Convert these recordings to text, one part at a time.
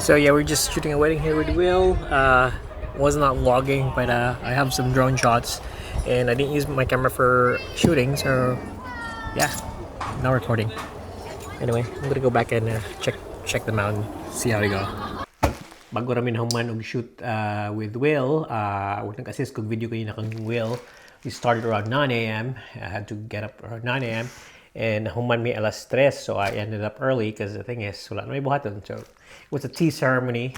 So yeah, we're just shooting a wedding here with Will. Was not vlogging, but I have some drone shots, and I didn't use my camera for shooting, so yeah, now recording. Anyway, I'm gonna go back and check them out and see how they go. Bago ra mi nahuman og shoot with Will, nag-assist kog video kanina kang Will. We started around 9 a.m. I had to get up around 9 a.m. And human mi alas tres, so I ended up early because the thing is, wala na may buhaton. So it was a tea ceremony,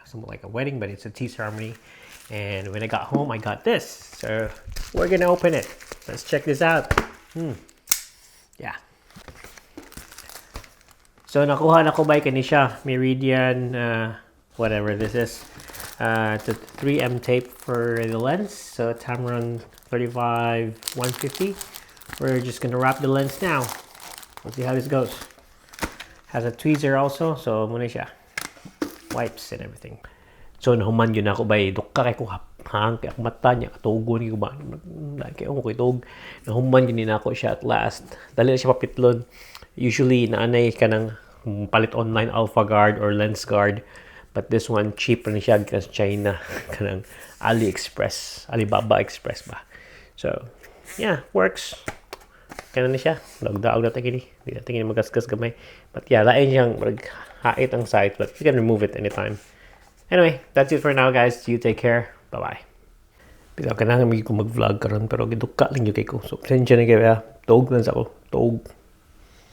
somewhat like a wedding, but it's a tea ceremony. And when I got home, I got this. So we're gonna open it. Let's check this out. Yeah. So nakuha na ko ba kani siya, Meridian, whatever this is. It's a 3M tape for the lens. So Tamron 35 150. We're just gonna wrap the lens now. We'll see how this goes. Has a tweezer also, so mao na siya. Wipes and everything. So nahuman gyud nako bay duka kay ko hang kay akong mata niya katugon ko ba kay ko itog nahuman gyud ni nako siya at last. Dali na siya papitlon. Usually naanay kanang palit online Alpha Guard or Lens Guard, but this one cheap na siya gikan sa China, kanang AliExpress, Alibaba Express ba. So yeah, works kana na siya. Daog na kini, di na kini magasgas gamay, but yeah, lain siyang murag hait ang side, but you can remove it anytime. Anyway, that's it for now, guys. You take care. Bye bye. Bitaw kanang mi ko mag-vlog karon pero giduka lang gyud kay ko. So pasensya na kayo. Tuog lang sa ko. Tuog.